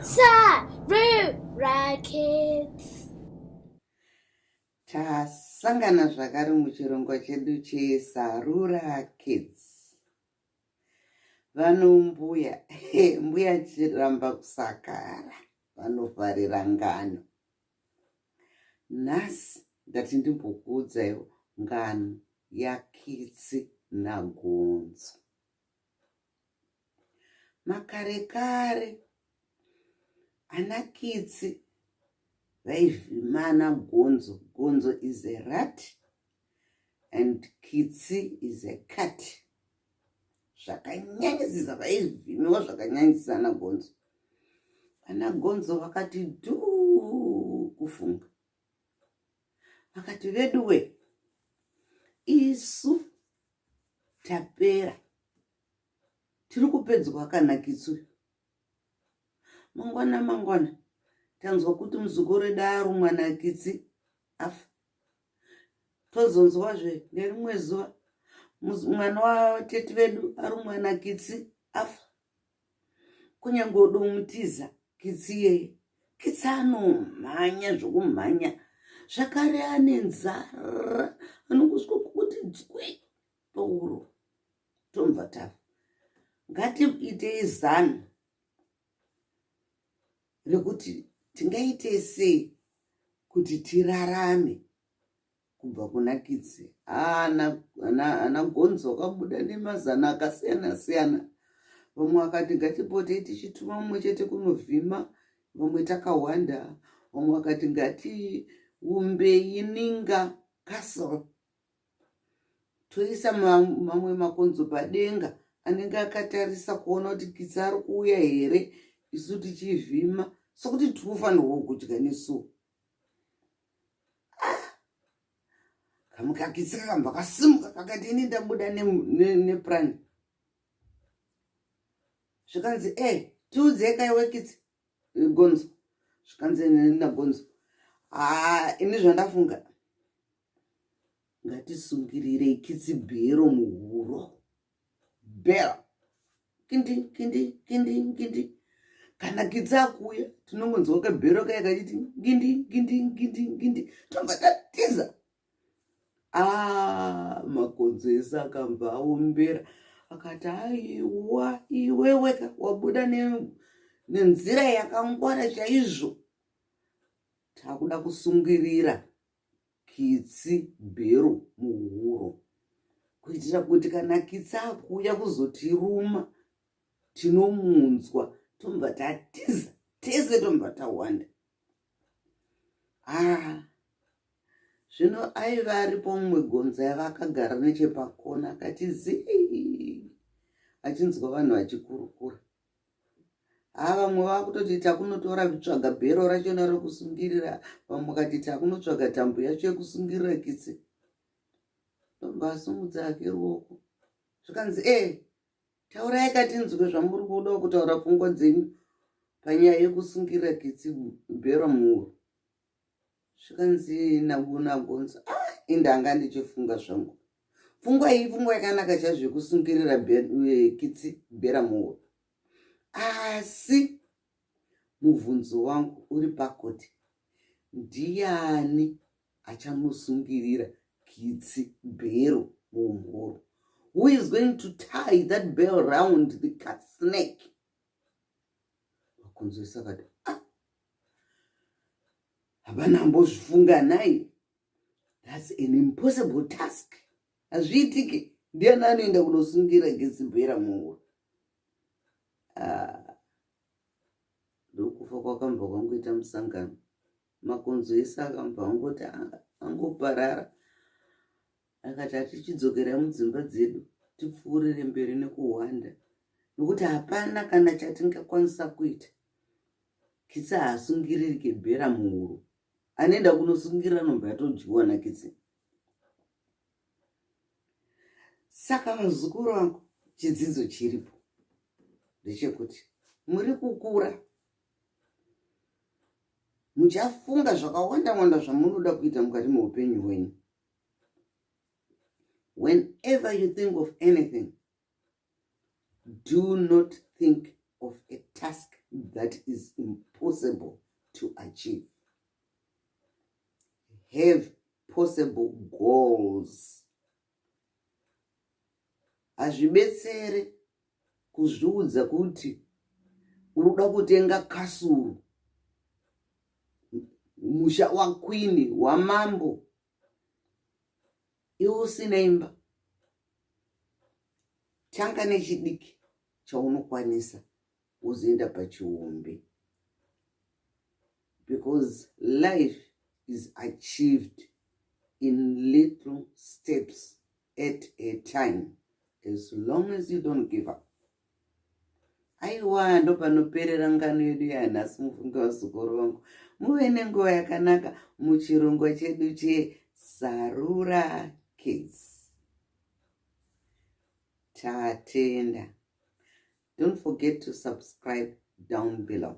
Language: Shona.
Sarura Kids. Tasangana zvakare muchirongwa chedu cheSarura Kids. Vanombuya, mbuya chiramba kusakara, vanofarira ngano. Nhasi ndati ndimbokuudzaiwo ngano yaKitsi naGonzo. Makare-kare ana Kitsi vaivhima ana Gonzo. Gonzo is a rat and Kitsi is a cat. Zvakanyanyisisa vaivhimiwa zvakanyanyisisa ana Gonzo. Ana Gonzo vakati dhuu kufunga. Vakati veduwe isu tapera tiri kupedzwa kana kitsu mangwana mangwana tanzwa kuti muzukuru edu arumwa nakitsi afa tozonzwazve nerimwe zuva mwana watete vedu arumwa nakitsi afa kunyange udomutiza kitsi iyeye kitsi anomhanya zvokumhanya zvakare ane nzara anongosvika kuti dzwi pauro tomva tafa ngatiitei zano rekuti tingaite sei kuti tirarame kubva kuna kitsi ana gonzo akabuda nemazana akasiyana siyana vamwe vakati ngatipotei tichituma mumwe chete kunovhima vamwe takawanda vamwe vakati ngatiumbei ninga castle toisa mamwe makonzo padenga anenge akatarisa kuona kuti kitsi ari kuuya here isu tichivhima sokuti tiri kufanirwa kudya nesuwo ah! Kamukakitsi kakambva kasimuka kakati ini ndabuda neplan. Zvikanzi e eh, tiudzei kaiwe kitsi eh, gonzo. Zvikanzi nagonzo haa ini zvandafunga ngatisungirirei kitsi bhero muhuro bell kindi kindi kindi kindi kana kitsi akuuya tinongonzwa kabhero kaya kachiti ngindi ngindi ngindi ngindi tobva tatiza ah, makonzo ese akambva aombera akati aiwa iweweka wabuda nenzira yakangwara chaizvo takuda kusungirira kitsi bhero muhuro kuitira kuti kana kitsi akuuya kuzotiruma tinomunzwa tobva tatiza tese tobva tawanda. Ah, zvino aiva aripo mumwe gonzo yava akagara nechepakona akati zii achinzwa vanhu vachikurukura. Haa vamwe vakutoti takunotora tsvaga bhero rachona rekusungirira vamwe vakati takunotsvaga tambo yacho yekusungirira kitsi ndobva asumudza hake ruoko zvikanzi e taurai katinzwe zvamuri kuda kutaura pfungwa dzenyu panyaya yekusungirira kitsi bhero muhuro zvikanzi nagonzo ah indanga ndichifunga zvangu pfungwa iyi pfungwa yakanaka chaizvo yekusungirira eh, kitsi bhera muhuro asi mubvunzo wangu uri pakuti ndiyani achamusungirira kitsi bhero muhuro who is going to tie that bell round the cat's neck makonzo ese akati ah hapana ambozvifunga nhai that's an impossible task hazviitike ndiani anoenda kunosungira gezibhera muhuro ah, ndokufa kwakambva kwangoita musangano makonzo ese akambva angoti angoparara akati atichidzokerai mudzimba dzedu tipfuurire mberi nekuhwanda nokuti hapana kana chatingakwanisa kuita Kitsi haasungiririke bhera muhuro. Anoenda kunosungirira anobva atodyiwa naKitsi. Saka vazukuru vangu chidzidzo chiripo ndechekuti muri kukura muchafunga zvakawanda wanda zvamunoda kuita mukati meupenyu hwenyu. Whenever you think of anything, do not think of a task that is impossible to achieve. Have possible goals. Hazvibetsere kuzviudza kuti uri kuda kutenga kasuru, musha wakwini wamambo, iwe usina imba. Tanga nechidiki chaunokwanisa wozoenda pachihombe, because life is achieved in little steps at a time, as long as you don't give up. Aiwa, ndopanoperera ngano yedu yanhasi. Mufunge vazukuru vangu, muve nenguva yakanaka muchirongwa chedu cheSarura Kids. Tatenda. Don't forget to subscribe down below.